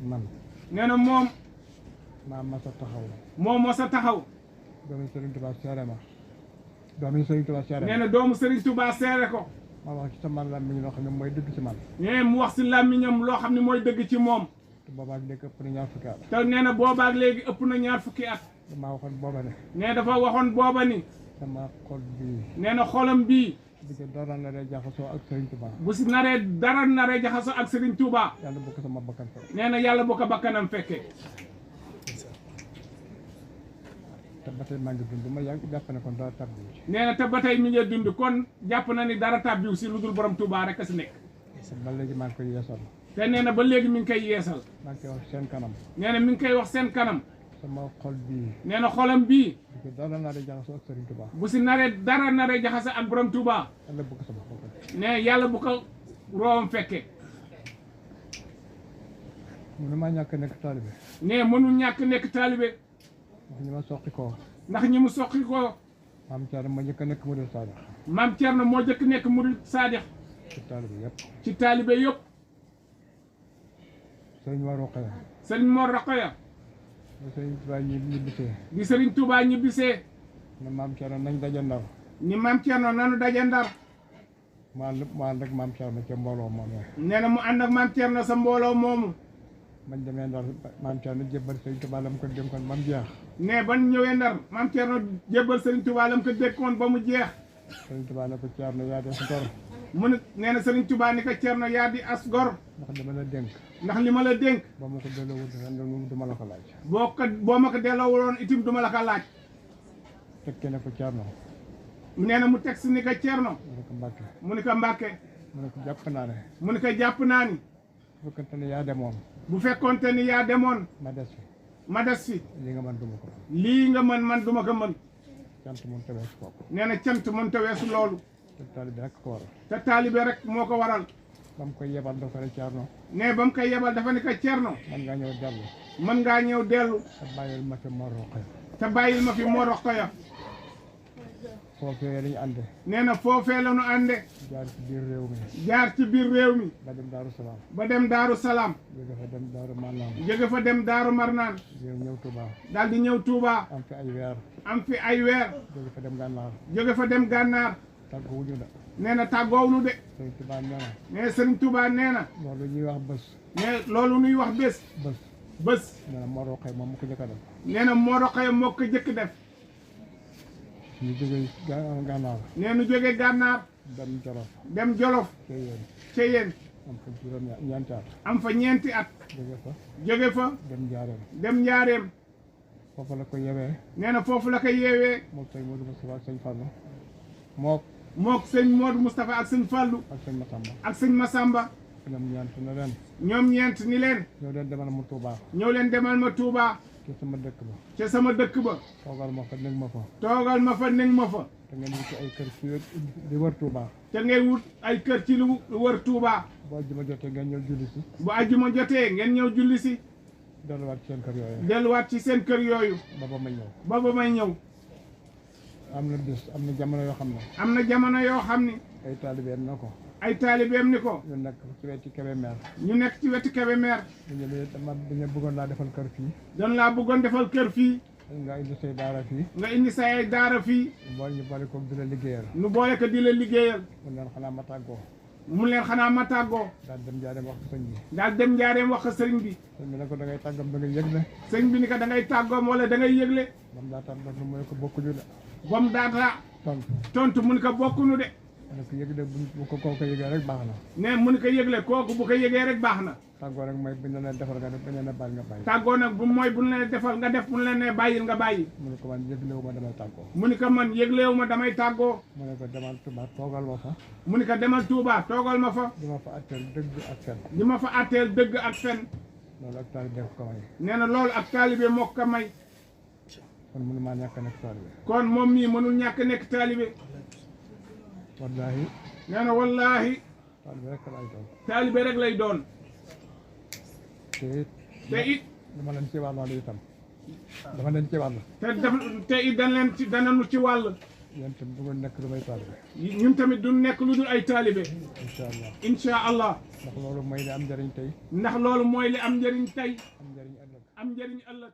man nee na moom maa ma sa taxaw moom moo sa taxaw doomi Serigne Touba seere ma doomi Serigne Touba seere nee na doomu Serigne Touba seere ko ma wax ci sama làmmiñ loo xam ne mooy dëgg ci man nee mu wax si làmmiñam loo xam ne mooy dëgg ci moom te boobaag léegi ëpp na ñaar fukki at te nee na boobaag léegi ëpp na ñaar fukki at damaa waxoon booba ne nee dafa waxoon booba ni sama xol bii nee na xolam bii di ko dara la day jaxasoo ak Serigne Touba bu si naree dara naree jaxasoo ak Serigne Touba yàlla bu ko sama bakkan fekk nee na yàlla bu ko bakkanam fekkee te ba tey maa ngi dund ma yàgg jàpp ne kon dara tabbi ci nee na te ba tey mi ngi dund kon jàpp na ni dara tàbbiw si lu dul borom Touba rek a si nekk ba léegi maa ngi koy yeesal te nee na ba léegi mi ngi koy yeesal maa ngi koy wax seen kanam nee na mi ngi koy wax seen kanam sama xol bii nee na xolam bii di ko dara la day jaxasoo ak Serigne Touba bu si naree dara naree jaxase ak borom Touba yàlla bu ko sama bakkan nee yàlla bu ko room fekkee mu ne maa ñàkk nekk taalibe nee mënul ñàkk nekk taalibe ndax ñi ma soqi koo ndax ñi mu soqi ko maam Thierno ma njëkk a nekk mu dul saadax maam Thierno moo jëkk nekk murid saadix ci taalibe yëpp ci taalibe yëpp Serigne Mor Rokhaya Serigne Mor Rokhaya ba Serigne Touba ñibbisee di Serigne Touba ñibbisee ne maam Thierno nañ daje Ndar ni maam Thierno nanu daje Ndar mu ànd ak maam Thierno ca mbooloo moom nee na mu ànd ak maam Thierno sa mbooloo moomu bañ demee Ndar maam Thierno jébbal Serigne Touba la mu ko dénkoon ba mu jeex ne ban ñëwee Ndar maam Thierno jébbal Serigne Touba la mu ko dénkoon ba mu jeex Serigne Touba ne ko Thierno yaa des gor mu ne nee na Serigne Touba ni ko Thierno yaa di as gor ndax dama la dénk ndax li ma la dénk ba ma ko delloo wut ren duma la ko laaj boo ma ko delloowuloon itam duma la ko laaj tekkee ne ko Thierno nee na mu teg si ni ko Thierno mu ne ko Mbàkke mu ni ko Mbàkke mu ne ko jàpp naa ne mu ni ko jàpp naa ni bu fekkente ne yaa demoon bu fekkoonte ni yaa demoon ma des fi ma des fi lii nga mën duma ko lii nga mën man duma ko mën cant mun tawee si kooku nee na cant mën ta weesu loolu te taalibe rek ko waral te taalibe rek moo ko waral ba mu koy yebal dafa ne Thierno ne ba mu koy yebal dafa ni ko Thierno man ngaa ñëw dellu mën ngaa ñëw dellu te bàyyil ma fi Mor Rokhaya te bàyyil ma fi Mor Rokhaya foofee lañu ànde nee na foofee la ñu ànde jaar ci biir réew mi jaar ci biir réew mi ba dem Daaru Salaam ba dem Daaru Salaam jóge fa dem Daaru Marnaan jóge fa dem Daaru Marnaan ñëw Touba daal di ñëw Touba am fi ay weer am fi ay weer jóge fa dem Gànnaar jóge fa dem Gànnaar tàggu wuñu la nee na tàggoownu de Sëriñ Touba nee na nee Serigne Touba nee na loolu ñuy wax bés ne loolu nuy wax bés bés nee na Mor Rokhaya moom mu ko jëkk a def nee na Mor Rokhaya moo ko jëkk def ñu jóge Gànnaar nee nu jóge Gànnaar dem Jolof dem Jolof ca yéen ca yéen am fa juróom ñeenti at am fa ñeenti at jóge fa dem Njaareem dem Njaareem foofu la ko yewee nee na foofu la ko yeewee mook sëñ Modou Moustapha ak sëñ Fallou mook sëñ Modou Moustapha ak sëñ Fallou ak sëñ Massamba ak sëñ Massamba ñoom ñeent ne leen ñoom ñeent ni leen ñoo leen demal ma Touba ñëw leen demal ma Touba ci sama dëkk ba ca sama dëkk ba toogal ma fa nekk ma fa toogal ma fa nekk ma fa te ngeen wut ay kër ci di wër Touba te ngay wut ay kër ci lu wër Touba bu àjjuma jotee ngeen ñëw julli si bu àjjuma jotee ngeen ñëw julli si delluwaat ci seen kër yooyu delluwaat ci seen kër yooyu ba may ñëw ba may ñëw am na bis am na jamono yoo xam ne am na jamono yoo xam ni ay taalibeem na ko ay taalibeem ni ko ñu nekk ci wetu Kébémer ñu nekk ci wetu Kébémer dañu bëggoon laa defal kër fii doon laa bëggoon defal kër fii nga indi say daara fii nga indi say daara fii ñu boole ko di la liggéeyal nu boole ko di la liggéeyal mun leen xanaa ma tàggoo mun leen xanaa ma tàggoo daal dem Njaareem wax ko sëñ bi daal dem Njaareem wax ko sëriñ bi sëñ bi ne ko da ngay tàggam da ngay yëgle sëñ bi ni ko da ngay tàggoom wala da ngay yëgle bam daa tam mu ne ko bokkuñu de bam daata tontu mu ni ko bokkunu de mu ne ko yëgle bu ko kooku yëgee rek baax na ne mu ni ko yëgle kooku bu ko yëgee rek baax na tàggoo rek mooy buñ la nee defal nga def buñ la nee bàyyi nga bàyyi tàggoo nag bu mooy buñ la nee defal nga def buñ la nee bàyyil nga bàyyi mu ne ko man yëglewu ma damay tàggoo mu ni ko man yëglewu ma damay tàggoo mu ne ko demal Touba toogal ma fa mu ni ko demal Touba toogal ma fa di ma fa atteel dëgg ak fen di ma fa atteel dëgg ak fen loolu ak taalibe ko may nee na loolu ak taalibe moo ko may kon mënu maa ñàkk nekk taalibe kon moom mii mënul ñàkk nekk taalibe wallaahi nee na wallaahi taalibe rek lay doon taalibe rek lay doon te it dama leen ci wàll itam dama leen ci wàll te it dañ leen ci danañu ci wàll yéen tamit du ngeen nekk lu may taalibe ñun tamit du nekk lu dul ay taalibe incha allah incha allah ndax loolu mooy li am njëriñ tey ndax loolu mooy li am njëriñ tey am njëriñ ëllëg am njëriñ ëllëg